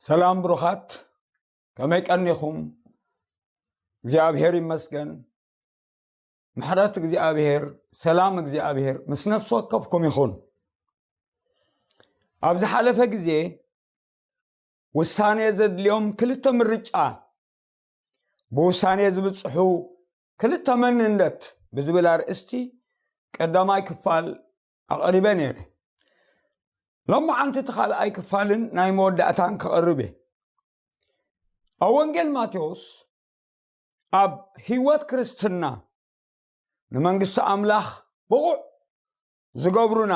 ሰላም ብሩኻት፣ ከመይ ቀኒኹም? እግዚኣብሔር ይመስገን። ምሕረት እግዚኣብሔር፣ ሰላም እግዚኣብሔር ምስ ነፍሲ ወከፍኩም ይኹን። ኣብ ዝሓለፈ ግዜ ውሳኔ ዘድልዮም ክልተ ምርጫ፣ ብውሳኔ ዝብጽሑ ክልተ መንነት ብዝብል ኣርእስቲ ቀዳማይ ክፋል ኣቕሪበ ነይረ። ሎማዓንቲ እቲ ካልኣይ ክፋልን ናይ መወዳእታን ክቐርብ እየ። ኣብ ወንጌል ማቴዎስ ኣብ ህይወት ክርስትና ንመንግስቲ ኣምላኽ ብቑዕ ዝገብሩና፣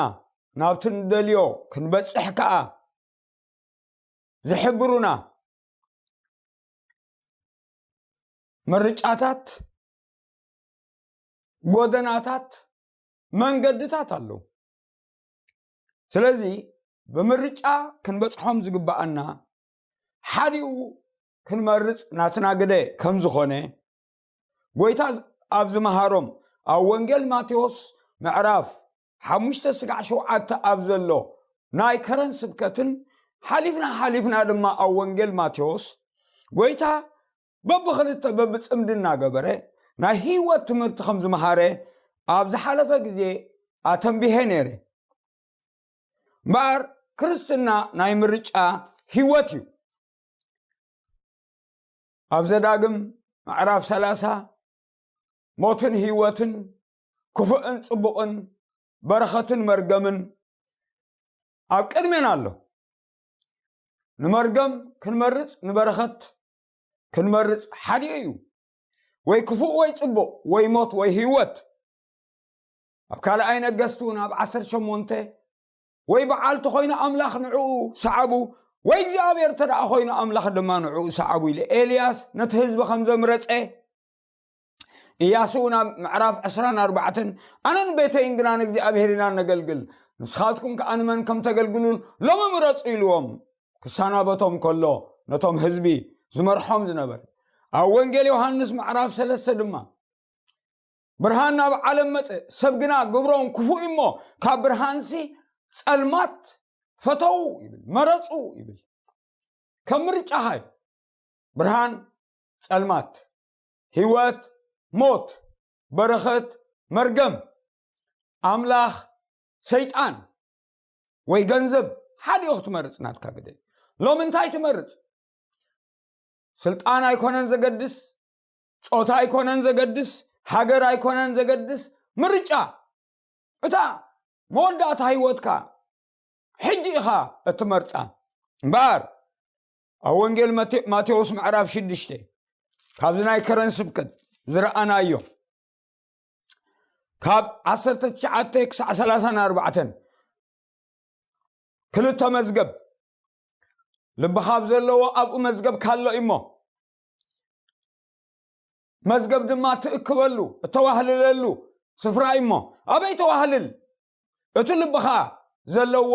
ናብቲ ንደልዮ ክንበጽሕ ከኣ ዝሕብሩና ምርጫታት፣ ጎደናታት፣ መንገድታት ኣለዉ። ስለዚ ብምርጫ ክንበጽሖም ዝግብኣና ሓዲኡ ክንመርጽ ናትና ግደ ከም ዝኾነ ጎይታ ኣብ ዝመሃሮም ኣብ ወንጌል ማቴዎስ ምዕራፍ ሓሙሽተ ስጋዕ ሸውዓተ ኣብ ዘሎ ናይ ከረን ስብከትን ሓሊፍና ሓሊፍና ድማ ኣብ ወንጌል ማቴዎስ ጎይታ በብኽልተ በብጽምዲ እናገበረ ናይ ህይወት ትምህርቲ ከም ዝመሃረ ኣብ ዝሓለፈ ግዜ ኣተንቢሄ ነይረ። እምበኣር ክርስትና ናይ ምርጫ ህይወት እዩ። ኣብ ዘዳግም ምዕራፍ ሰላሳ ሞትን ህይወትን፣ ክፉእን ጽቡቕን፣ በረኸትን መርገምን ኣብ ቅድሜና ኣሎ። ንመርገም ክንመርጽ፣ ንበረኸት ክንመርጽ ሓዲኡ እዩ። ወይ ክፉእ ወይ ጽቡቕ፣ ወይ ሞት ወይ ህይወት። ኣብ ካልኣይ ነገስቲ እውን ኣብ ዓሰርተ ሸሞንተ ወይ በዓል ተኾይኑ ኣምላኽ ንዕኡ ሰዓቡ፣ ወይ እግዚኣብሔር እንተ ደኣ ኾይኑ ኣምላኽ ድማ ንዕኡ ሰዓቡ ኢለ ኤልያስ ነቲ ህዝቢ ከም ዘምረጸ፣ ኢያሱ እውን ኣብ ምዕራፍ ዕስራን ኣርባዕተን ኣነን ቤተይን ግና ንእግዚኣብሔር ኢና ነገልግል፣ ንስኻትኩም ከኣ ንመን ከም ተገልግሉ ሎሚ ምረጹ ኢልዎም ክሰናበቶም ከሎ ነቶም ህዝቢ ዝመርሖም ዝነበረ። ኣብ ወንጌል ዮሃንስ ምዕራፍ ሰለስተ ድማ ብርሃን ናብ ዓለም መጸ፣ ሰብ ግና ግብሮም ክፉእ እዩ እሞ ካብ ብርሃንሲ ጸልማት ፈተዉ ይብል፣ መረጹ ይብል። ከም ምርጫኻ እዩ። ብርሃን ጸልማት፣ ህይወት ሞት፣ በረኸት መርገም፣ ኣምላኽ ሰይጣን ወይ ገንዘብ ሓዲኡ ክትመርጽ ናትካ ግደ። ሎሚ እንታይ ትመርጽ? ስልጣን ኣይኮነን ዘገድስ፣ ጾታ ኣይኮነን ዘገድስ፣ ሃገር ኣይኮነን ዘገድስ፣ ምርጫ እታ መወዳእታ ህይወትካ ሕጂ ኢኻ እትመርጻ። እምበኣር ኣብ ወንጌል ማቴ-፣ ማቴዎስ ምዕራፍ ሽዱሽተ ካብዚ ናይ ከረን ስብከት ዝረኣናዮ ካብ ዓሰርተ ትሽዓተ ክሳዕ ሰላሳን ኣርባዕተን ክልተ መዝገብ ልብኻ ኣብ ዘለዎ ኣብኡ መዝገብ ካሎ እሞ መዝገብ ድማ ትእክበሉ እተዋህልለሉ ስፍራ እዩ እሞ ኣበይ ተዋህልል? እቲ ልብኻ ዘለዎ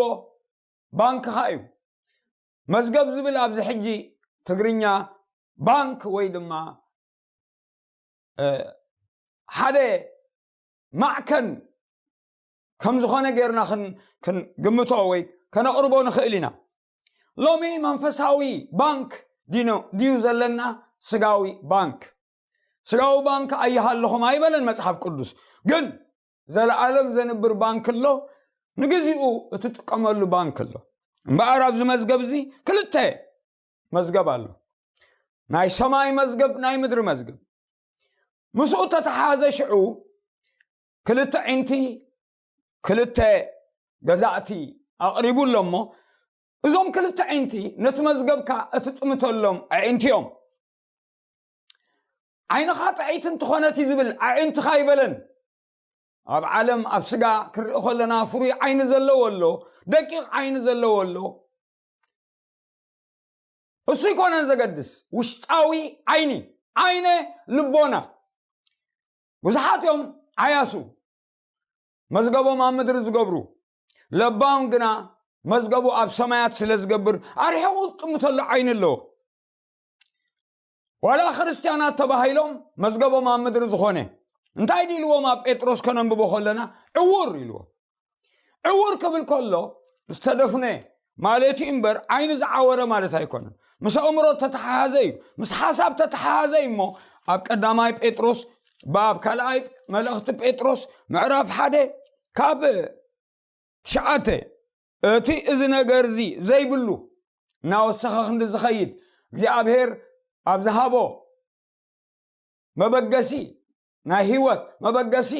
ባንክኻ እዩ። መዝገብ ዝብል ኣብዚ ሕጂ ትግርኛ ባንክ ወይ ድማ ሓደ ማዕከን ከም ዝኾነ ጌርና ክንግምቶ ወይ ከነቕርቦ ንኽእል ኢና። ሎሚ መንፈሳዊ ባንክ ድዩ ዘለና? ስጋዊ ባንክ። ስጋዊ ባንክ ኣይሃለኹም ኣይበለን መጽሓፍ ቅዱስ። ግን ዘለኣለም ዘንብር ባንክ ኣሎ፣ ንግዚኡ እትጥቀመሉ ባንክ ኣሎ። እምበኣር ኣብዚ መዝገብ እዚ ክልተ መዝገብ ኣሎ። ናይ ሰማይ መዝገብ፣ ናይ ምድሪ መዝገብ። ምስኡ ተተሓዘ ሽዑ ክልተ ዕንቲ፣ ክልተ ገዛእቲ ኣቕሪቡ ኣሎ እሞ እዞም ክልተ ዕንቲ ነቲ መዝገብካ እትጥምተሎም ኣዕንቲ እዮም። ዓይንኻ ጥዕይቲ እንተኾነት እዩ ዝብል ኣዕንትኻ ይበለን። ኣብ ዓለም ኣብ ስጋ ክርኢ ከለና ፍሩይ ዓይኒ ዘለዎ ኣሎ፣ ደቂቕ ዓይኒ ዘለዎ ኣሎ። እሱ ይኮነን ዘገድስ ውሽጣዊ ዓይኒ፣ ዓይነ ልቦና። ብዙሓት እዮም ዓያሱ መዝገቦም ኣብ ምድሪ ዝገብሩ፣ ለባም ግና መዝገቡ ኣብ ሰማያት ስለ ዝገብር ኣርሒቑ ዝጥምተሉ ዓይኒ ኣለዎ። ዋላ ክርስትያናት ተባሂሎም መዝገቦም ኣብ ምድሪ ዝኾነ እንታይ ድልዎም ኣብ ጴጥሮስ ከነንብቦ ከለና ዕውር ኢልዎ። ዕውር ክብል ከሎ ዝተደፍነ ማለት እዩ እምበር ዓይኒ ዝዓወረ ማለት ኣይኮነን። ምስ ኣእምሮ ተተሓሓዘ እዩ፣ ምስ ሓሳብ ተተሓሓዘ እዩ። እሞ ኣብ ቀዳማይ ጴጥሮስ፣ ኣብ ካልኣይ መልእኽቲ ጴጥሮስ ምዕራፍ ሓደ ካብ ትሽዓተ፣ እቲ እዚ ነገር እዚ ዘይብሉ እናወሰኸ ክንዲ ዝኸይድ እግዚኣብሔር ኣብ ዝሃቦ መበገሲ ናይ ህይወት፣ መበገሲ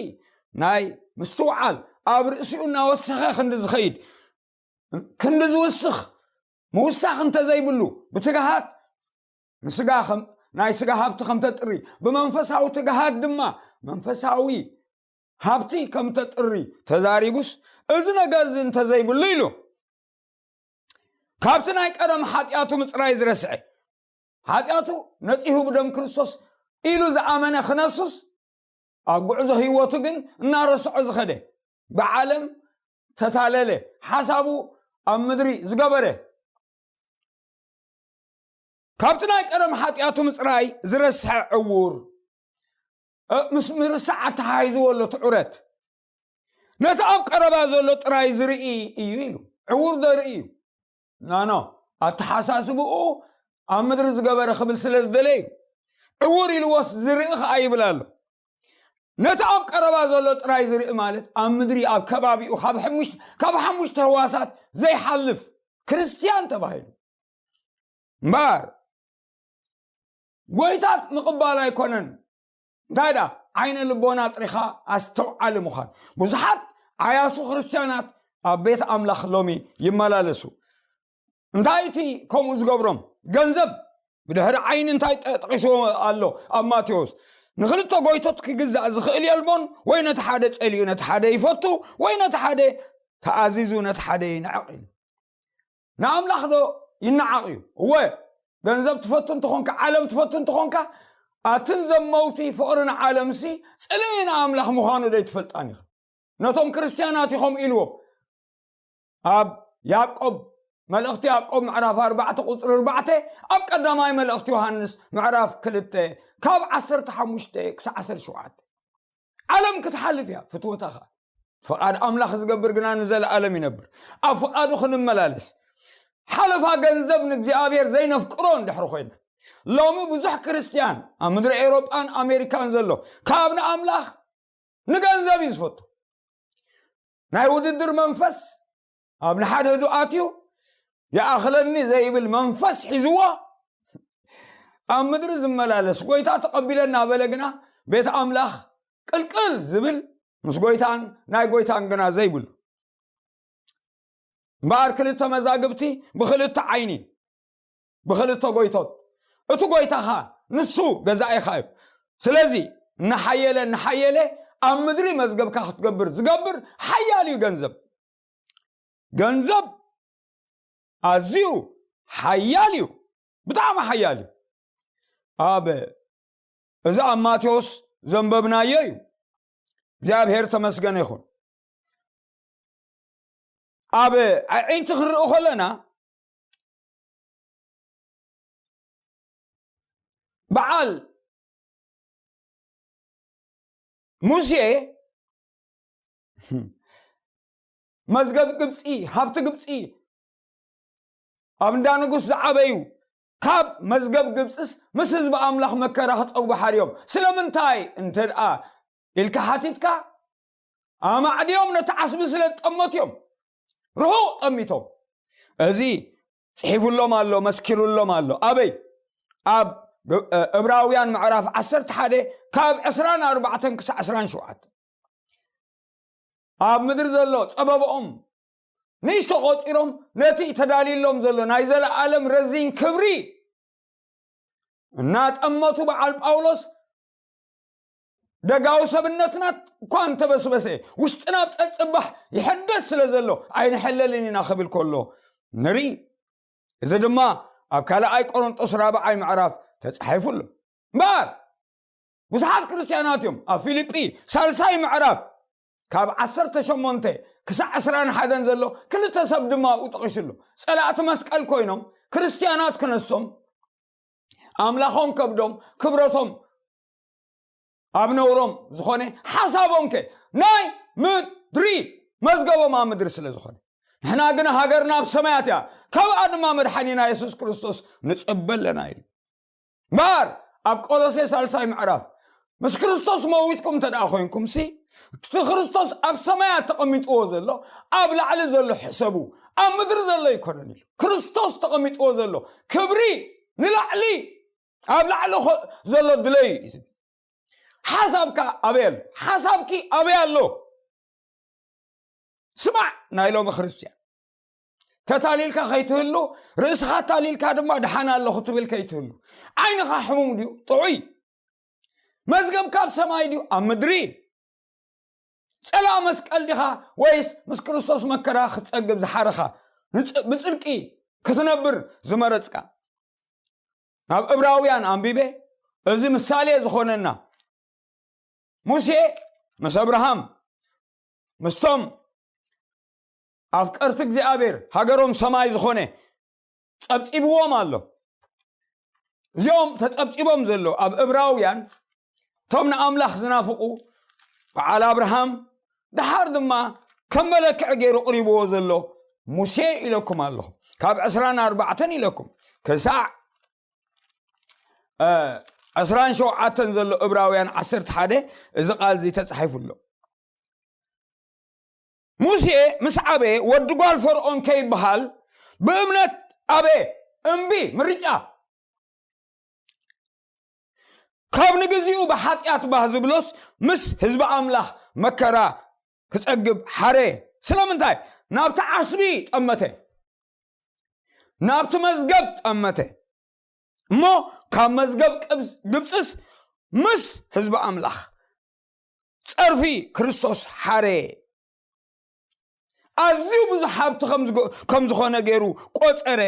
ናይ ምስትውዓል፣ ኣብ ርእሲኡ እናወሰኸ ክንዲ ዝኸይድ፣ ክንዲ ዝውስኽ፣ ምውሳኽ እንተዘይብሉ፣ ብትግሃት ንስጋ ከም ናይ ስጋ ሃብቲ ከም ተጥሪ፣ ብመንፈሳዊ ትግሃት ድማ መንፈሳዊ ሃብቲ ከም ተጥሪ ተዛሪቡስ፣ እዚ ነገር እዚ እንተዘይብሉ ኢሉ፣ ካብቲ ናይ ቀደም ሓጢኣቱ ምጽራይ ዝረስዐ፣ ሓጢኣቱ ነጺሁ ብደም ክርስቶስ ኢሉ ዝኣመነ ክነሱስ፣ ኣብ ጉዕዞ ህይወቱ ግን እናረስዖ ዝኸደ፣ ብዓለም ተታለለ፣ ሓሳቡ ኣብ ምድሪ ዝገበረ፣ ካብቲ ናይ ቀደም ሓጢኣቱ ምጽራይ ዝረስሐ ዕዉር፣ እ፣ ምስ ምርሳዕ ኣተሓሒዝዎ ኣሎ ትዑረት። ነቲ ኣብ ቀረባ ዘሎ ጥራይ ዝርኢ እዩ ኢሉ። ዕዉር ዶ ርኢ እዩ? ናኖ፣ ኣተሓሳስብኡ ኣብ ምድሪ ዝገበረ ክብል ስለ ዝደለ እዩ። ዕዉር ኢልዎስ ዝርኢ ኸኣ ይብል ኣሎ። ነቲ ኣብ ቀረባ ዘሎ ጥራይ ዝርኢ ማለት ኣብ ምድሪ፣ ኣብ ከባቢኡ፣ ካብ ሕሙሽ-፣ ካብ ሓሙሽተ ህዋሳት ዘይሓልፍ ክርስትያን ተባሂሉ። እምበኣር፣ ጎይታት ምቕባል ኣይኮነን። እንታይ ደኣ? ዓይነ ልቦና ጥሪኻ ኣስተውዓሊ ምዃን። ብዙሓት ዓያሱ ክርስትያናት ኣብ ቤት ኣምላኽ ሎሚ ይመላለሱ። እንታይ እቲ ከምኡ ዝገብሮም? ገንዘብ። ብድሕሪ ዓይኒ እንታይ ጠ-፣ ጠቒስዎ ኣሎ ኣብ ማቴዎስ? ንኽልተ ጎይቶት ክግዛእ ዝኽእል የልቦን፣ ወይ ነቲ ሓደ ጸሊኡ ነቲ ሓደ ይፈቱ፣ ወይ ነቲ ሓደ ተኣዚዙ ነቲ ሓደ ይንዕቕ ኢሉ። ንኣምላኽ ዶ ይነዓቕ እዩ? እወ፣ ገንዘብ ትፈቱ እንተኾንካ፣ ዓለም ትፈቱ እንተኾንካ፣ ኣትን ዘመውቲ ፍቕሪ ንዓለምሲ ጽልኢ ንኣምላኽ ምዃኑ ዶ ኣይትፈልጣን ኢኻ? ነቶም ክርስትያናት ኢኹም ኢልዎም። ኣብ ያዕቆብ፣ መልእኽቲ ያዕቆብ ምዕራፍ ኣርባዕተ ቁጽሪ ኣርባዕተ፣ ኣብ ቀዳማይ መልእኽቲ ዮሃንስ ምዕራፍ ክልተ ካብ ዓሰርተ ሓሙሽተ ክሳዕ ዓሰርተ ሸውዓተ። ዓለም ክትሓልፍ እያ፣ ፍትወታ ኸኣ። ፍቓድ ኣምላኽ ዝገብር ግና ንዘለኣለም ይነብር። ኣብ ፍቓዱ ክንመላለስ። ሓለፋ ገንዘብ ንእግዚኣብሔር ዘይነፍቅሮ እንድሕሪ ኮይና። ሎሚ ብዙሕ ክርስትያን ኣብ ምድሪ ኤውሮጳን ኣሜሪካን ዘሎ ካብ ንኣምላኽ ንገንዘብ እዩ ዝፈቱ። ናይ ውድድር መንፈስ ኣብ ንሓድሕዱ ኣትዩ፣ ይኣኽለኒ ዘይብል መንፈስ ሒዝዎ ኣብ ምድሪ ዝመላለስ፣ ጎይታ ተቐቢለ እናበለ ግና ቤት ኣምላኽ ቅልቅል ዝብል፣ ምስ ጎይታን ናይ ጎይታን ግና ዘይብሉ። እምበኣር ክልተ መዛግብቲ ብኽልተ ዓይኒ፣ ብኽልተ ጎይቶት። እቲ ጎይታኻ ንሱ ገዛኢኻ እዩ። ስለዚ እናሓየለ እናሓየለ ኣብ ምድሪ መዝገብካ ክትገብር ዝገብር ሓያል እዩ ገንዘብ። ገንዘብ ኣዝዩ ሓያል እዩ፣ ብጣዕሚ ሓያል እዩ። ኣብ እዚ ኣብ ማቴዎስ ዘንበብናዮ እዩ። እግዚኣብሔር ተመስገነ ይኹን። ኣብ ኣዒንቲ ክንርኢ ከለና፣ በዓል ሙሴ መዝገብ ግብፂ፣ ሃብቲ ግብፂ፣ ኣብ እንዳ ንጉስ ዝዓበዩ፣ ካብ መዝገብ ግብፅስ ምስ ህዝቢ ኣምላኽ መከራ ክፀግቡ ሓርዮም። ስለምንታይ እንተ ደኣ ኢልካ ሓቲትካ፣ ኣማዕድዮም ነቲ ዓስቢ ስለ ዝጠመቱ እዮም ርሑቕ ጠሚቶም። እዚ ጽሒፉሎም ኣሎ፣ መስኪሩሎም ኣሎ። ኣበይ? ኣብ ግ-፣ እ፣ ዕብራውያን ምዕራፍ ዓሰርተ ሓደ ካብ ዕስራን ኣርባዕተን ክሳዕ ዕስራን ሸውዓተን። ኣብ ምድሪ ዘሎ ጸበብኦም ንእሽቶ ቆጺሮም ነቲ ተዳልዩሎም ዘሎ ናይ ዘለኣለም ረዚን ክብሪ እናጠመቱ በዓል ጳውሎስ ደጋዊ ሰብነትና እኳ እንተበስበሰ ውሽጥና ኣብ ጸጽባሕ ይሕደስ ስለ ዘሎ ኣይንሕለልን ኢና ክብል ከሎ ንርኢ። እዚ ድማ ኣብ ካልኣይ ቆሮንጦስ ራብዓይ ምዕራፍ ተጻሒፉ ኣሎ። እምበኣር ብዙሓት ክርስትያናት እዮም ኣብ ፊልጲ ሳልሳይ ምዕራፍ ካብ ዓሰርተ ሸሞንተ ክሳዕ ዕስራን ሓደን ዘሎ ክልተ ሰብ ድማ ኣብኡ ጠቒሱ ኣሎ። ጸላእቲ መስቀል ኮይኖም ክርስትያናት ክነሶም ኣምላኾም ከብዶም ክብረቶም ኣብ ነውሮም ዝኾነ ሓሳቦም ከ ናይ ምድሪ መዝገቦም ኣብ ምድሪ ስለ ዝኾነ ንሕና ግን ሃገርና ኣብ ሰማያት እያ፣ ካብኣ ድማ መድሓኒና የሱስ ክርስቶስ ንጽበ ኣለና ኢሉ። እምበኣር ኣብ ቆሎሴ ሳልሳይ ምዕራፍ፣ ምስ ክርስቶስ መዊትኩም እንተ ደኣ ኮይንኩምሲ፣ እቲ ክርስቶስ ኣብ ሰማያት ተቐሚጥዎ ዘሎ፣ ኣብ ላዕሊ ዘሎ ሕሰቡ፣ ኣብ ምድሪ ዘሎ ኣይኮነን ኢሉ። ክርስቶስ ተቐሚጥዎ ዘሎ ክብሪ ንላዕሊ፣ ኣብ ላዕሊ ኾ-፣ ዘሎ ድለዩ እዩ ዝብል። ሓሳብካ ኣበይ ኣሎ? ሓሳብኪ ኣበይ ኣሎ? ስማዕ፣ ናይ ሎሚ ክርስትያን፣ ተታሊልካ ከይትህሉ፣ ርእስኻ ታሊልካ ድማ ደሓን ኣለኹ ትብል ከይትህሉ። ዓይንኻ ሕሙም ድዩ? ጥዑይ። መዝገብካ ኣብ ሰማይ ድዩ? ኣብ ምድሪ። ጸላእ መስቀል ዲኻ ወይስ ምስ ክርስቶስ መከራ ክትጸግብ ዝሓረኻ፣ ንጽ-፣ ብጽድቂ ክትነብር ዝመረጽካ? ናብ ዕብራውያን ኣንቢበ፣ እዚ ምሳሌ ዝኾነና፣ ሙሴ ምስ ኣብርሃም፣ ምስቶም ኣፍቀርቲ እግዚኣብሔር፣ ሃገሮም ሰማይ ዝኾነ ጸብጺብዎም ኣሎ። እዚኦም ተጸብጺቦም ዘለዉ ኣብ ዕብራውያን፣ እቶም ንኣምላኽ ዝናፍቑ፣ በዓል ኣብርሃም፣ ደሓር ድማ ከም መለክዒ ገይሩ ቅሪብዎ ዘሎ ሙሴ ኢለኩም ኣለኹ። ካብ ዕስራን ኣርባዕተን ኢለኩም ክሳዕ፣ እ፣ ዕስራን ሸውዓተን ዘሎ ዕብራውያን ዓሰርተ ሓደ፣ እዚ ቃል እዚ ተጻሒፉ ኣሎ። ሙሴ ምስ ዓበየ፣ ወዲ ጓል ፈርዖን ከይበሃል ብእምነት ኣበየ። እምቢ፣ ምርጫ። ካብ ንግዚኡ ብሓጢኣት ባህ ዝብሎስ፣ ምስ ህዝቢ ኣምላኽ መከራ ክጸግብ ሓረ። ስለምንታይ? ናብቲ ዓስቢ ጠመተ፣ ናብቲ መዝገብ ጠመተ። እሞ ካብ መዝገብ ቅብስ-፣ ግብጽስ ምስ ህዝቢ ኣምላኽ ጸርፊ ክርስቶስ ሓረ። ኣዝዩ ብዙሕ ሃብቲ ከም ዝጎ-፣ ከም ዝኾነ ገይሩ ቆጸረ።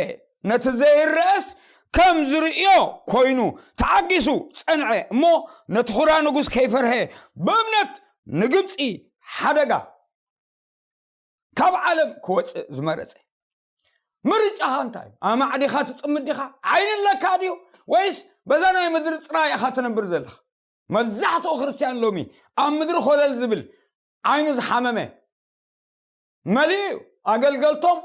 ነቲ ዘይረአስ ከም ዝርእዮ ኮይኑ ተዓጊሱ ጸንዐ። እሞ ነቲ ኹራ ንጉስ ከይፈርሀ ብእምነት ንግብጺ ሓደጋ ካብ ዓለም ክወጽእ ዝመረጸ። ምርጫኻ እንታይ? ኣማዕዲኻ ትጽምድ ዲኻ? ዓይኒ ኣለካ ድዩ? ወይስ በዛ ናይ ምድሪ ጥራይ ኢኻ ትነብር ዘለኻ? መብዛሕትኡ ክርስትያን ሎሚ ኣብ ምድሪ ኮለል ዝብል፣ ዓይኑ ዝሓመመ መሊኡ እዩ። ኣገልገልቶም፣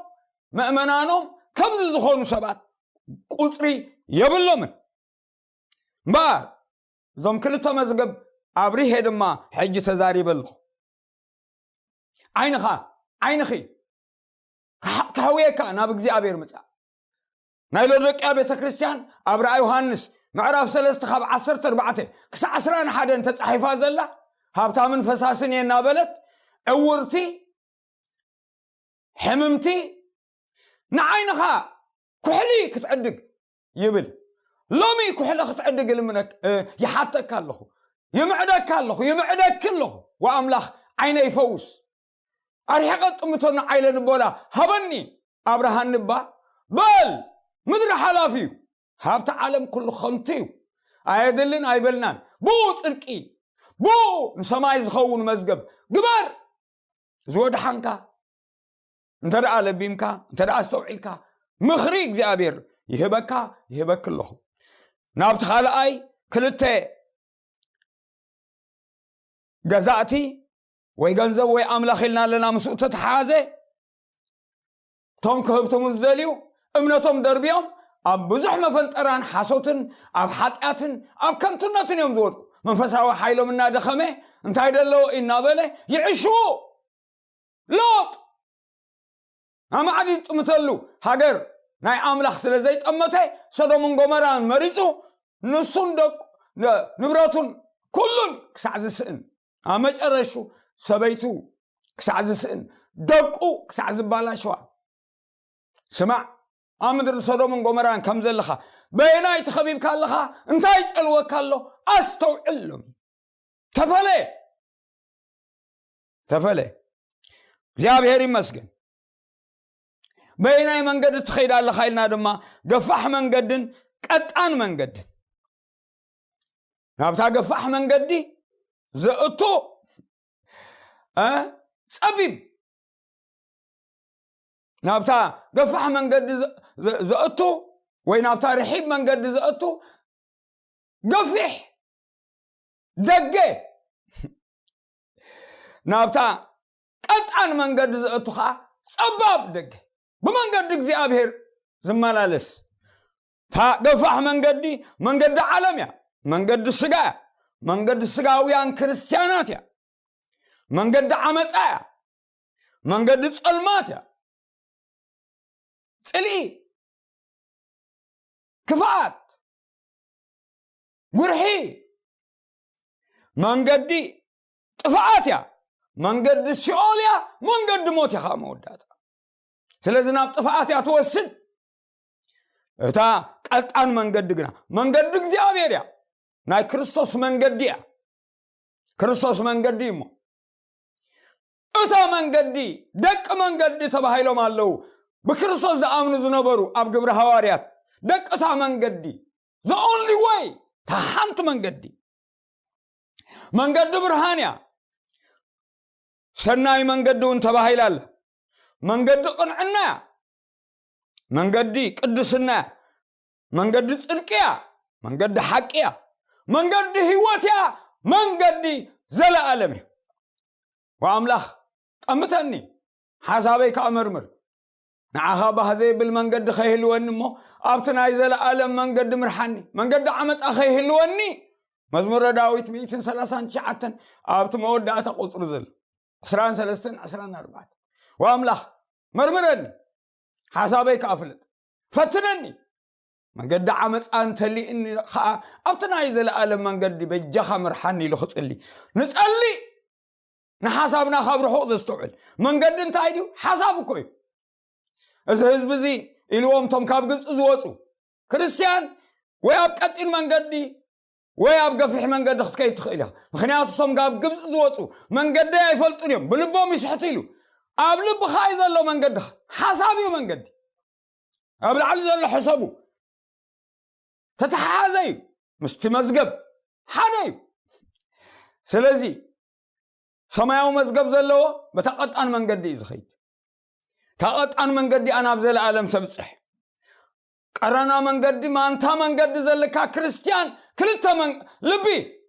ምእመናኖም ከምዚ ዝኾኑ ሰባት ቁጽሪ የብሎምን። እምበኣር እዞም ክልተ መዝገብ ኣብሪሄ ድማ ሕጂ ተዛሪበ ኣለኹ። ዓይንኻ፣ ዓይንኺ ክሓ-፣ ክሕውየካ ናብ እግዚኣብሔር ምጻእ። ናይ ሎዶቅያ ቤተ ክርስቲያን ኣብ ራእይ ዮሃንስ ምዕራፍ ሰለስተ ካብ ዓሰርተ ኣርባዕተ ክሳዕ ዕስራን ሓደን ተጻሒፋ ዘላ፣ ሃብታምን ፈሳስን እየ እናበለት፣ ዕውርቲ፣ ሕምምቲ፣ ንዓይንኻ ኩሕሊ ክትዕድግ ይብል። ሎሚ ኩሕሊ ክትዕድግ ይልምነክ-፣ እ፣ ይሓተካ ኣለኹ፣ ይምዕደካ ኣለኹ፣ ይምዕደኪ ኣለኹ። ወኣምላኽ ዓይነይ ፈውስ፣ ኣርሒቐ ጥምቶ ንዓይለ ንቦላ ሃበኒ ኣብርሃኒ እባ። በል፣ ምድሪ ሓላፊ እዩ፣ ሃብቲ ዓለም ኩሉ ከንቱ እዩ። ኣየድልን ኣይበልናን። ብኡ ጽድቂ፣ ብኡ ንሰማይ ዝኸውን መዝገብ ግበር። ዝወድሓንካ እንተ ደኣ ለቢምካ፣ እንተ ደኣ ኣስተውዒልካ፣ ምኽሪ እግዚኣብሔር ይህበካ፣ ይህበኪ ኣለኹ። ናብቲ ካልኣይ ክልተ ገዛእቲ ወይ ገንዘብ ወይ ኣምላኽ ኢልና ኣለና፣ ምስኡ ተተሓሓዘ፣ እቶም ክህብትሙ ዝደልዩ እምነቶም ደርቢዮም ኣብ ብዙሕ መፈንጠራን ሓሶትን ኣብ ሓጢኣትን ኣብ ከንቱነትን እዮም ዝወድቁ። መንፈሳዊ ሓይሎም እናደኸመ፣ እንታይ ደለዎ እናበለ ይዕሽዉ። ሎጥ ኣማዕዲ ዝጥምተሉ ሃገር ናይ ኣምላኽ ስለ ዘይጠመተ፣ ሰዶምን ጎመራን መሪጹ፣ ንሱን ደቁ፣ ን-፣ ንብረቱን ኩሉን ክሳዕ ዝስእን፣ ኣብ መጨረሹ ሰበይቱ ክሳዕ ዝስእን፣ ደቁ ክሳዕ ዝባላሸዋ። ስማዕ፣ ኣብ ምድሪ ሰዶምን ጎመራን ከም ዘለኻ፣ በየናይ ተኸቢብካ ኣለኻ? እንታይ ይጸልወካ ኣሎ? ኣስተውዕል ሎሚ። ተፈለ፣ ተፈለ። እግዚኣብሔር ይመስገን። በየናይ መንገዲ ትኸይድ ኣለኻ ኢልና ድማ፣ ገፋሕ መንገድን ቀጣን መንገድን። ናብታ ገፋሕ መንገዲ ዘእቱ፣ እ፣ ጸቢብ፣ ናብታ ገፋሕ መንገዲ ዘ-፣ ዘ-፣ ዘእቱ ወይ ናብታ ርሒብ መንገዲ ዘእቱ ገፊሕ ደገ፣ ናብታ ቀጣን መንገዲ ዘእቱ ኸዓ ጸባብ ደገ፣ ብመንገዲ እግዚኣብሔር ዝመላለስ። እታ ገፋሕ መንገዲ፣ መንገዲ ዓለም እያ፣ መንገዲ ስጋ እያ፣ መንገዲ ስጋውያን ክርስትያናት እያ፣ መንገዲ ዓመፃ እያ፣ መንገዲ ጸልማት እያ። ጽልኢ፣ ክፍኣት፣ ጉርሒ፣ መንገዲ ጥፍኣት እያ፣ መንገዲ ሲኦል እያ፣ መንገዲ ሞት እያ። መወዳእታ ስለዚ ናብ ጥፍኣት እያ ትወስድ። እታ ቀጣን መንገዲ ግና መንገዲ እግዚኣብሔር እያ፣ ናይ ክርስቶስ መንገዲ እያ። ክርስቶስ መንገዲ እሞ እታ መንገዲ፣ ደቂ መንገዲ ተባሂሎም ኣለዉ። ብክርስቶስ ዝኣምኑ ዝነበሩ ኣብ ግብሪ ሃዋርያት፣ ደቂ እታ መንገዲ፣ the only way፣ እታ ሓንቲ መንገዲ። መንገዲ ብርሃን እያ። ሰናይ መንገዲ እውን ተባሂላ ኣላ። መንገዲ ቅንዕና እያ። መንገዲ ቅድስና እያ። መንገዲ ጽድቂ እያ። መንገዲ ሓቂ እያ። መንገዲ ህይወት እያ። መንገዲ ዘለኣለም እያ። ወኣምላኽ ጠምተኒ፣ ሓሳበይ ከኣ መርምር። ንዓኻ ባህ ዘይብል መንገዲ ከይህልወኒ እሞ፣ ኣብቲ ናይ ዘለኣለም መንገዲ ምርሓኒ። መንገዲ ዓመጻ ከይህልወኒ፣ መዝሙረ ዳዊት ሚእትን ሰላሳን ትሽዓተን ኣብቲ መወዳእታ ቁጽሪ ዘሎ ዕስራን ሰለስተን ዕስራን ኣርባዕተን። ወኣምላኽ መርምረኒ፣ ሓሳበይ ከኣ ፍለጥ፣ ፈትነኒ። መንገዲ ዓመጻ እንተሊእኒ ኸኣ ኣብቲ ናይ ዘለኣለም መንገዲ በጃኻ ምርሓኒ ኢሉ ክጽሊ። ንጸሊ ንሓሳብና ካብ ርሑቕ ዘስተውዕል መንገዲ እንታይ ድዩ? ሓሳብ እኮ እዩ። እዚ ህዝቢ እዚ ኢልዎም እቶም ካብ ግብፂ ዝወፁ ክርስትያን ወይ ኣብ ቀጢን መንገዲ ወይ ኣብ ገፊሕ መንገዲ ክትከይድ ትኽእል ኢኻ። ምኽንያቱ እቶም ካብ ግብፂ ዝወፁ መንገደይ ኣይፈልጡን እዮም፣ ብልቦም ይስሕቱ ኢሉ። ኣብ ልብኻ እዩ ዘሎ መንገድኻ። ሓሳብ እዩ መንገዲ። ኣብ ላዕሊ ዘሎ ሕሰቡ። ተተሓሓዘ እዩ ምስቲ መዝገብ ሓደ እዩ። ስለዚ ሰማያዊ መዝገብ ዘለዎ በታ ቀጣን መንገዲ እዩ ዝኸይድ። እታ ቀጣን መንገዲ እያ ናብ ዘለኣለም ተብፅሕ። ቀረና መንገዲ፣ ማንታ መንገዲ ዘለካ ክርስትያን ክልተ መን-፣ ልቢ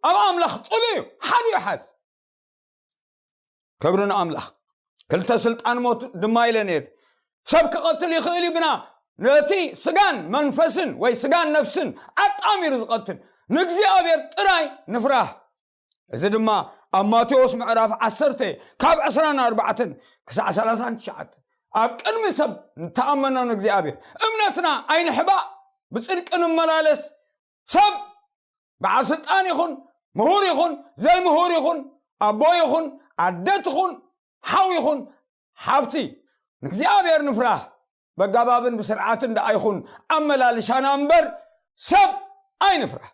ኣብ ኣምላኽ ፅሉ እዩ፣ ሓደ እዩ ሓዝ። ክብሪ ንኣምላኽ። ክልተ ስልጣን ሞት ድማ ኢለ ነይር። ሰብ ክቐትል ይኽእል እዩ፣ ግና ነቲ ስጋን መንፈስን ወይ ስጋን ነፍስን ኣጣሚሩ ዝቐትል ንእግዚኣብሔር ጥራይ ንፍራህ። እዚ ድማ ኣብ ማቴዎስ ምዕራፍ ዓሰርተ ካብ ዕስራን ኣርባዕተን ክሳዕ ሰላሳን ትሽዓተን፣ ኣብ ቅድሚ ሰብ ንተኣመኖ ንእግዚኣብሔር እምነትና ኣይንሕባእ፣ ብጽድቂ ንመላለስ። ሰብ በዓል ስልጣን ይኹን፣ ምሁር ይኹን፣ ዘይምሁር ይኹን፣ ኣቦ ይኹን፣ ኣደ ትኹን፣ ሓው ይኹን፣ ሓፍቲ፣ ንእግዚኣብሔር ንፍራህ። በጋባብን ብስርዓትን ደኣ ይኹን ኣመላልሻና እምበር፣ ሰብ ኣይንፍራህ።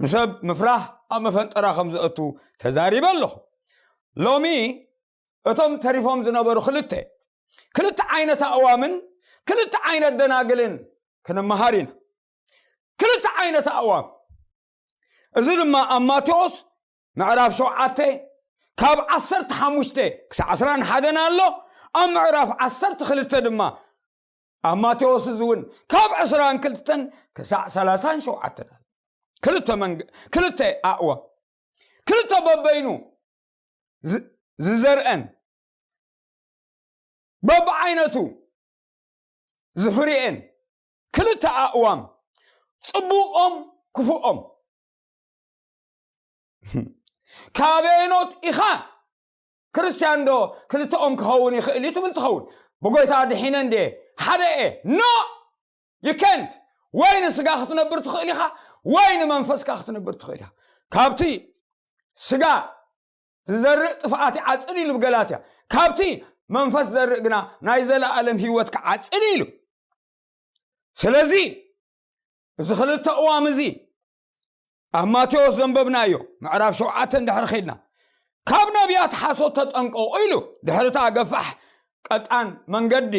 ንሰብ ምፍራህ ኣብ መፈንጠራ ከም ዘእቱ ተዛሪበ ኣለኹ። ሎሚ እቶም ተሪፎም ዝነበሩ ክልተ፣ ክልተ ዓይነት ኣእዋምን ክልተ ዓይነት ደናግልን ክንመሃር ኢና። ክልተ ዓይነት ኣእዋም። እዚ ድማ ኣብ ማቴዎስ ምዕራፍ ሸውዓተ ካብ ዓሰርተ ሓሙሽተ ክሳዕ ዕስራን ሓደን ኣሎ። ኣብ ምዕራፍ ዓሰርተ ክልተ ድማ ኣብ ማቴዎስ እዚ እውን ካብ ዕስራን ክልተን ክሳዕ ሰላሳን ሸውዓተን ኣሎ። ክልተ መንገ-፣ ክልተ ኣእዋም። ክልተ በበይኑ ዝ-፣ ዝዘርአን በብዓይነቱ ዝፍርኤን ክልተ ኣእዋም፣ ጽቡቖም ክፉኦም። ካበየኖት ኢኻ? ክርስትያን ዶ ክልተኦም ክኸውን ይኽእል እዩ ትብል ትኸውን? ብጎይታ ድሒነ እንዴ ሓደ እየ። ኖ! You can't። ወይ ንስጋ ክትነብር ትኽእል ኢኻ፣ ወይ ንመንፈስካ ክትነብር ትኽእል ኢኻ። ካብቲ ስጋ ዝዘርእ ጥፍኣት ይዓጽድ ኢሉ ብገላትያ፣ ካብቲ መንፈስ ዘርእ ግና ናይ ዘለኣለም ህይወት ክዓጽድ ኢሉ። ስለዚ እዚ ክልተ እዋም እዚ ኣብ ማቴዎስ ዘንበብናዮ ምዕራፍ ሸውዓተ እንድሕር ኸድና፣ ካብ ነቢያት ሓሶት ተጠንቀቑ ኢሉ። ድሕሪ እታ ገፋሕ ቀጣን መንገዲ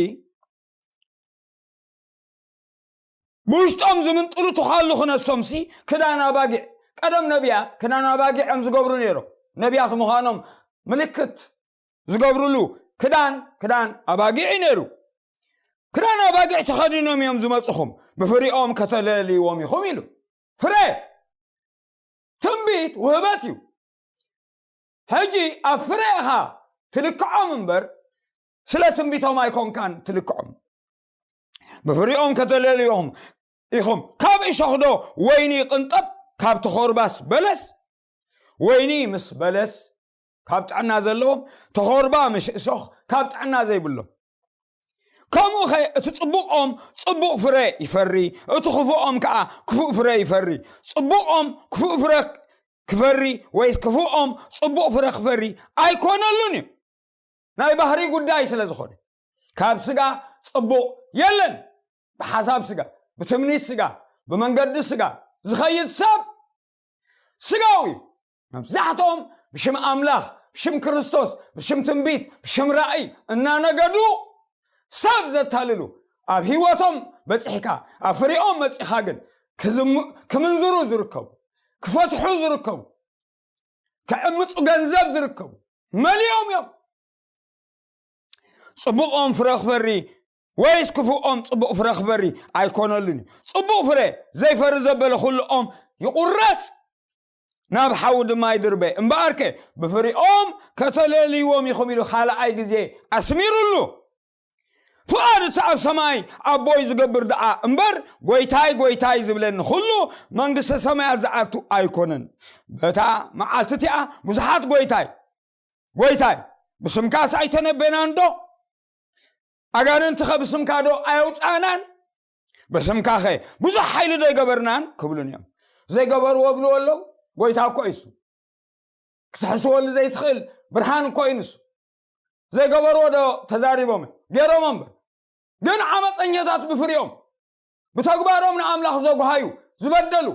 ብውሽጦም ዝምንጥሉ ተዃሉ ክነሶምሲ ክዳን ኣባጊዕ፣ ቀደም ነቢያት ክዳን ኣባጊዕ እዮም ዝገብሩ ነይሮም። ነቢያት ምዃኖም ምልክት ዝገብሩሉ ክዳን፣ ክዳን ኣባጊዕ እዩ ነይሩ። ክዳን ኣባጊዕ ተኸዲኖም እዮም ዝመፅኹም፣ ብፍሪኦም ከተለልይዎም ኢኹም ኢሉ። ፍረ ትንቢት ውህበት እዩ። ሕጂ ኣብ ፍረ ኢኻ ትልክዖም እምበር፣ ስለ ትንቢቶም ኣይኮንካን ትልክዖም። ብፍሪኦም ከተለልዮም ኢኹም። ካብ እሾኽ ዶ ወይኒ ይቕንጠብ? ካብ ተኾርባስ በለስ? ወይኒ ምስ በለስ ካብ ጥዕና ዘለዎም፣ ተኾርባ ምስ እሾኽ ካብ ጥዕና ዘይብሎም። ከምኡ ኸ እቲ ጽቡቕ ኦም ጽቡቕ ፍረ ይፈሪ፣ እቲ ክፉእ ኦም ከኣ ክፉእ ፍረ ይፈሪ። ጽቡቕ ኦም ክፉእ ፍረ ክፈሪ፣ ወይስ ክፉእ ኦም ጽቡቕ ፍረ ክፈሪ ኣይኮነሉን እዩ። ናይ ባህሪ ጉዳይ ስለ ዝኾነ፣ ካብ ስጋ ጽቡቕ የለን። ብሓሳብ ስጋ፣ ብትምኒት ስጋ፣ ብመንገዲ ስጋ ዝኸይድ ሰብ ስጋዊ እዩ። መብዛሕትኦም ብሽም ኣምላኽ፣ ብሽም ክርስቶስ፣ ብሽም ትንቢት፣ ብሽም ራእይ እናነገዱ ሰብ ዘታልሉ፣ ኣብ ህይወቶም በጺሕካ፣ ኣብ ፍሬኦም መጺኻ ግን ክዝም-፣ ክምንዝሩ ዝርከቡ፣ ክፈትሑ ዝርከቡ፣ ክዕምጹ ገንዘብ ዝርከቡ መሊኦም እዮም። ጽቡቕ ኦም ፍረ ክፈሪ ወይስ ክፉእ ኦም ጽቡቕ ፍረ ክፈሪ ኣይኮነሉን እዩ። ጽቡቕ ፍረ ዘይፈሪ ዘበለ ኩሉ ኦም ይቑረጽ፣ ናብ ሓዊ ድማ ይድርበ። እምበኣርከ ብፍሪኦም ከተለልይዎም ኢኹም ኢሉ ካልኣይ ግዜ ኣስሚሩሉ። ፍቓድ እቲ ኣብ ሰማይ ኣቦይ ዝገብር ደኣ እምበር፣ ጎይታይ፣ ጎይታይ ዝብለኒ ኩሉ መንግስተ ሰማያት ዝኣቱ ኣይኮነን። በታ መዓልቲ እቲኣ ብዙሓት ጎይታይ፣ ጎይታይ፣ ብስምካስ ኣይተነበናን ዶ? ኣጋንንትኸ ብስምካ ዶ ኣየውጻእናን? ብስምካኸ ብዙሕ ሓይሊ ዶ ኣይገበርናን? ክብሉን እዮም። ዘይገበርዎ ብልዎ ኣለዉ። ጎይታ እኮ እዩ እሱ። ክትሕስወሉ ዘይትኽእል ብርሃን እኮ እዩ ንሱ። ዘይገበርዎ ዶ ተዛሪቦም? ገይሮም እምበር። ግን ዓመፀኛታት ብፍሪኦም፣ ብተግባሮም ንኣምላኽ ዘጉሃዩ፣ ዝበደሉ፣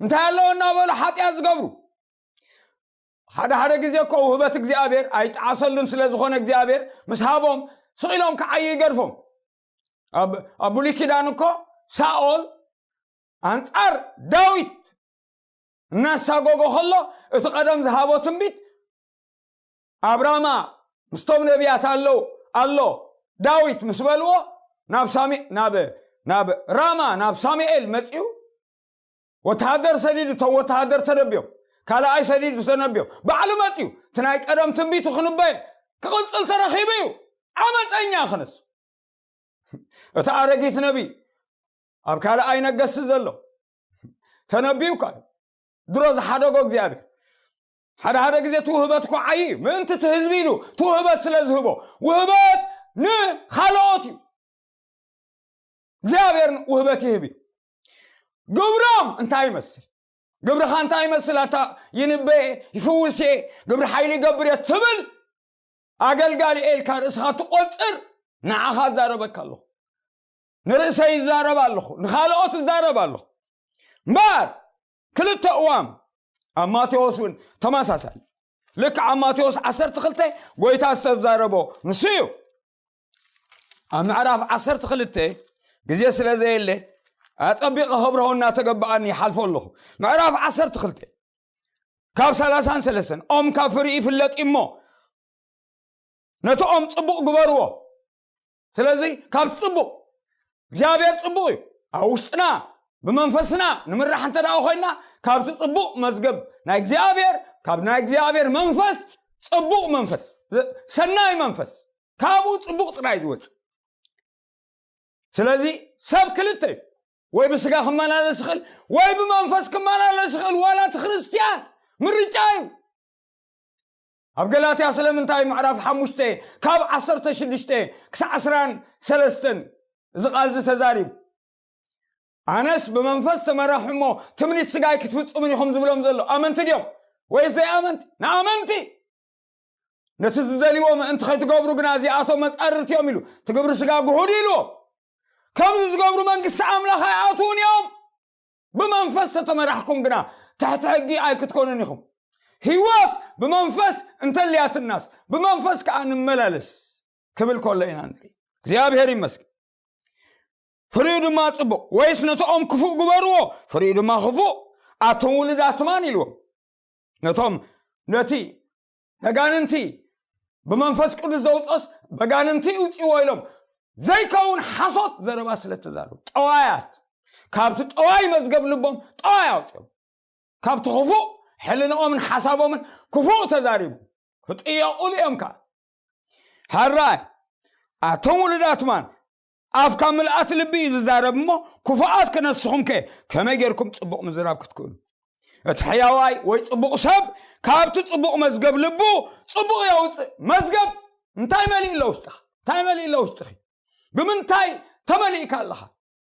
እንታይ ኣለዎ እናበሉ ሓጢኣት ዝገብሩ። ሓደ ሓደ ግዜ እኮ ውህበት እግዚኣብሔር ኣይጠዓሰሉን ስለ ዝኾነ፣ እግዚኣብሔር ምስ ሃቦም ስቕ ኢሎም ክዓዩ ይገድፎም። ኣብ፣ ኣብ ብሉይ ኪዳን እኮ ሳኦል ኣንጻር ዳዊት እናሳጎጎ ከሎ፣ እቲ ቀደም ዝሃቦ ትንቢት ኣብ ራማ ምስቶም ነቢያት ኣለዉ፣ ኣሎ፣ ዳዊት ምስ በልዎ፣ ናብ ሳሚ-፣ ናብ፣ ናብ ራማ፣ ናብ ሳሙኤል መጺኡ፣ ወተሃደር ሰዲዱ፣ እቶም ወተሃደር ተነብዮም፣ ካልኣይ ሰዲዱ ተነብዮም፣ ባዕሉ መጺኡ፣ እቲ ናይ ቀደም ትንቢቱ ክንበየ ክቕጽል ተረኺቡ እዩ። ዓመፀኛ ክነሱ። እቲ ኣረጊት ነቢይ፣ ኣብ ካልኣይ ነገስቲ ዘሎ፣ ተነቢዩ እኳ እዩ። ድሮ ዝሓደጎ እግዚኣብሔር። ሓደ ሓደ ግዜ እቲ ውህበት እኮ ዓዪ እዩ። ምእንቲ እቲ ህዝቢ ኢሉ እቲ ውህበት ስለ ዝህቦ፣ ውህበት ንኻልኦት እዩ። እግዚኣብሔር ውህበት ይህብ እዩ። ግብሮም እንታይ ይመስል? ግብርኻ እንታይ ይመስል? ኣታ ይንበ፣ ይፍውስ እየ፣ ግብሪ ሓይሊ ይገብር እየ ትብል ኣገልጋሊ ኢልካ ርእስኻ ትቆጽር፣ ንዓኻ እዛረበካ ኣለኹ። ንርእሰይ ይዛረብ ኣለኹ፣ ንኻልኦት እዛረብ ኣለኹ። እምበኣር ክልተ እዋም ኣብ ማቴዎስ እውን ተመሳሳሊ። ልክዕ ኣብ ማቴዎስ ዓሰርተ ክልተ ጎይታ ዝተዛረቦ ንሱ እዩ። ኣብ ምዕራፍ ዓሰርተ ክልተ፣ ግዜ ስለ ዘየለ፣ ኣጸቢቐ ከብርሆ እናተገባኣኒ ይሓልፎ ኣለኹ። ምዕራፍ ዓሰርተ ክልተ ካብ ሰላሳን ሰለስተን፣ ኦም ካብ ፍሪኡ ይፍለጥ እዩ እሞ፣ ነቲ ኦም ጽቡቕ ግበርዎ። ስለዚ ካብቲ ጽቡቕ፣ እግዚኣብሔር ጽቡቕ እዩ። ኣብ ውሽጥና ብመንፈስና ንምራሕ እንተ ደኣ ኮይና፣ ካብቲ ጽቡቕ መዝገብ ናይ እግዚኣብሔር፣ ካብ ናይ እግዚኣብሔር መንፈስ፣ ጽቡቕ መንፈስ፣ ዘ-፣ ሰናይ መንፈስ፣ ካብኡ ጽቡቕ ጥራይ ዝወጽእ። ስለዚ ሰብ ክልተ እዩ። ወይ ብስጋ ክመላለስ ይኽእል፣ ወይ ብመንፈስ ክመላለስ ይኽእል። ዋላ እቲ ክርስትያን ምርጫ እዩ። ኣብ ገላትያ ስለምንታይ ምዕራፍ ሓሙሽተ ካብ ዓሰርተ ሽዱሽተ ክሳዕ ዕስራን ሰለስተን እዚ ቃል እዚ ተዛሪቡ? ኣነስ ብመንፈስ ተመራሑ እሞ ትምኒት ስጋይ ክትፍጽሙን ኢኹም ዝብሎም ዘሎ ኣመንቲ ድዮም ወይስ ዘይኣመንቲ? ንኣመንቲ። ነቲ ዝደልይዎ ምእንቲ ከይትገብሩ ግና እዚኣቶም መጻርርቲ እዮም ኢሉ፣ እቲ ግብሪ ስጋ ግሁድ ኢልዎም። ከምዚ ዝገብሩ መንግስቲ ኣምላኽ ኣይኣትዉን እዮም። ብመንፈስ ተተመራሕኩም ግና ትሕቲ ሕጊ ኣይክትኮኑን ኢኹም። ህይወት ብመንፈስ እንተልያትናስ ብመንፈስ ከኣ ንመላለስ ክብል ከሎ ኢና ንርኢ። እግዚኣብሔር ይመስገን። ፍሪኡ ድማ ጽቡቕ፣ ወይስ ነቲ ኦም ክፉእ ግበርዎ፣ ፍሪኡ ድማ ክፉእ፣ ኣቱም ውሉድ ኣትማን ኢልዎም። ነቶም ነቲ ነጋንንቲ ብመንፈስ ቅዱስ ዘውፅኦስ በጋንንቲ ይውፅዎ ኢሎም ዘይከውን ሓሶት ዘረባ ስለ ተዛረቡ፣ ጠዋያት፣ ካብቲ ጠዋይ መዝገብ ልቦም ጠዋይ ኣውፅኦም። ካብቲ ክፉእ ሕልንኦምን ሓሳቦምን ክፉእ ተዛሪቡ። ክጥየቑሉ እዮም ከኣ። ሕራይ ኣቶም ውሉዳት ማን ኣፍ ካብ ምልኣት ልቢ እዩ ዝዛረብ እሞ፣ ክፉኣት ክነስኹም ከ ከመይ ጌርኩም ጽቡቕ ምዝራብ ክትክእሉ? እቲ ሕያዋይ ወይ ጽቡቕ ሰብ ካብቲ ጽቡቕ መዝገብ ልቡ ጽቡቕ የውጽእ። መዝገብ እንታይ መሊእ ኣሎ ውሽጥኻ? እንታይ መሊእ ኣሎ ውሽጥኺ? ብምንታይ ተመሊእካ ኣለኻ?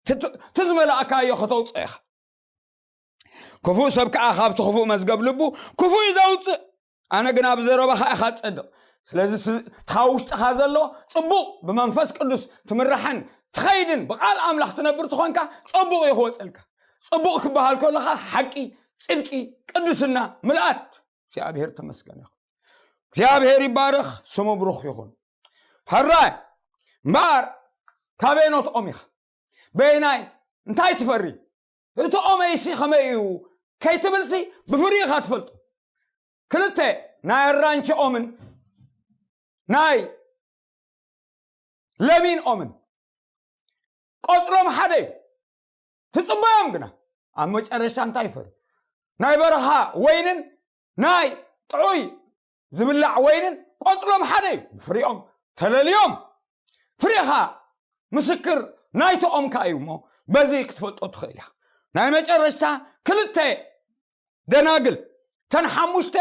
እቲ ዝመላእካዮ ከተውፅኦ ኢኻ። ክፉእ ሰብ ከዓ ካብቲ ክፉእ መዝገብ ልቡ ክፉእ እዩ ዘውፅእ። ኣነ ግና ብዘረባኻ ኢኻ ትፀድቕ። ስለዚ እቲ ካብ ውሽጥኻ ዘሎ ፅቡቕ፣ ብመንፈስ ቅዱስ ትምራሕን ትኸይድን ብቃል ኣምላኽ ትነብር ትኾንካ፣ ፅቡቕ እዩ ክወፀልካ። ፅቡቕ ክበሃል ከሎ ከዓ ሓቂ፣ ፅድቂ፣ ቅድስና፣ ምልኣት። እግዚኣብሔር ተመስገን ይኹን። እግዚኣብሔር ይባረኽ፣ ስሙ ብሩኽ ይኹን። ሕራይ እምበኣር ካበይ ኖትኦም ኢኻ? በየናይ እንታይ ትፈሪ? እቲ ኦመይሲ ከመይ እዩ ከይትብልሲ ብፍሪኻ ትፈልጡ። ክልተ ናይ ኣራንቺ ኦምን ናይ ለሚን ኦምን ቆፅሎም ሓደ እዩ። ትፅበዮም ግና ኣብ መጨረሻ እንታይ ይፈሪ? ናይ በረኻ ወይንን ናይ ጥዑይ ዝብላዕ ወይንን ቆፅሎም ሓደ እዩ። ብፍሪኦም ተለልዮም። ፍሬኻ ምስክር ናይቲ ኦምካ እዩ እሞ በዚ ክትፈልጦ ትኽእል ኢኻ። ናይ መጨረሽታ ክልተ ደናግል፣ ተን ሓሙሽተ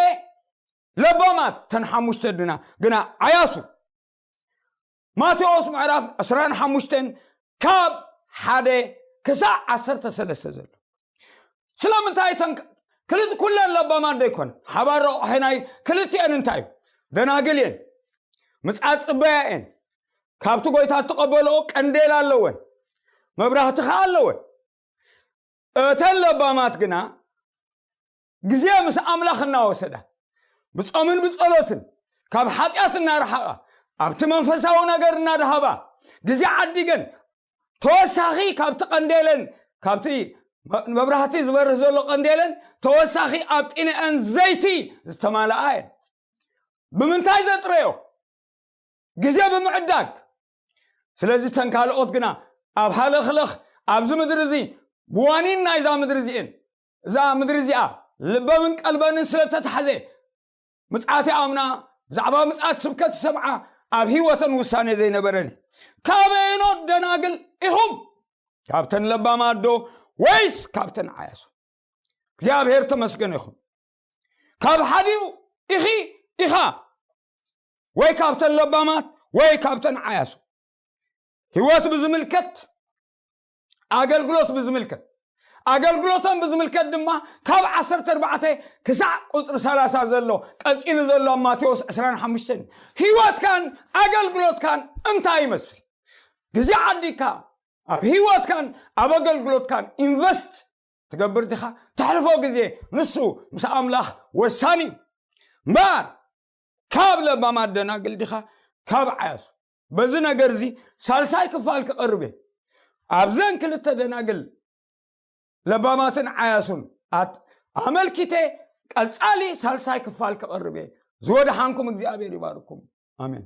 ለባማት፣ ተን ሓሙሽተ ድና ግና ዓያሱ። ማቴዎስ ምዕራፍ ዕስራን ሓሙሽተን ካብ ሓደ ክሳዕ ዓሰርተ ሰለስተ ዘሎ። ስለምንታይ እተን ክልት ኩለን ለባማት ዶ ይኮነ? ሓባር ረቑሒ ናይ ክልቲኤን እንታይ እዩ? ደናግል እየን። ምጽኣት ጽበያ እየን። ካብቲ ጎይታ እትቐበልኦ ቀንዴል ኣለወን። መብራህቲ ኸኣ ኣለወን። እተን ለባማት ግና ግዜ ምስ ኣምላኽ እናወሰዳ፣ ብጾምን ብጸሎትን ካብ ሓጢኣት እናረሓቓ፣ ኣብቲ መንፈሳዊ ነገር እናደሃባ፣ ግዜ ዓዲገን፣ ተወሳኺ ካብቲ ቀንዴለን፣ ካብቲ መ-፣ መብራህቲ ዝበርህ ዘሎ ቀንዴለን፣ ተወሳኺ ኣብ ጢንአን ዘይቲ ዝተማልኣ እየን። ብምንታይ ዘጥረዮ? ግዜ ብምዕዳግ። ስለዚ እተን ካልኦት ግና ኣብ ሃለኽለኽ ኣብዚ ምድሪ እዚ ብዋኒን ናይዛ ምድሪ እዚእን፣ እዛ ምድሪ እዚኣ ልበምን ቀልበንን ስለ ተታሕዘ፣ ምጽኣት ይኣምና፣ ብዛዕባ ምጽኣት ስብከት ይሰምዓ፣ ኣብ ህይወተን ውሳኔ ዘይነበረን እዩ። ካበየኖት ደናግል ኢኹም? ካብተን ለባማት ዶ ወይስ ካብተን ዓያሱ? እግዚኣብሔር ተመስገን ይኹን። ካብ ሓዲኡ ኢኺ ኢኻ፣ ወይ ካብተን ለባማት ወይ ካብተን ዓያሱ። ህይወት ብዝምልከት፣ ኣገልግሎት ብዝምልከት፣ ኣገልግሎቶም ብዝምልከት ድማ ካብ ዓሰርተ ኣርባዕተ ክሳዕ ቁፅሪ ሰላሳ ዘሎ፣ ቀፂሉ ዘሎ ኣብ ማቴዎስ ዕስራን ሓሙሽተን እዩ። ህይወትካን ኣገልግሎትካን እንታይ ይመስል? ግዜ ዓዲግካ ኣብ ህይወትካን ኣብ ኣገልግሎትካን ኢንቨስት ትገብር ዲኻ? ተሕልፎ ግዜ ንሱ ምስ ኣምላኽ ወሳኒ እዩ። እምበኣር ካብ ለባማት ደናግል ዲኻ ካብ ዓያሱ? በዚ ነገር እዚ ሳልሳይ ክፋል ክቐርብ እየ። ኣብዘን ክልተ ደናግል ለባማትን ዓያሱን ኣት-፣ ኣመልኪተ ቀጻሊ ሳልሳይ ክፋል ክቐርብ እየ። ዝወድሓንኩም እግዚኣብሔር ይባርኩም። ኣሜን።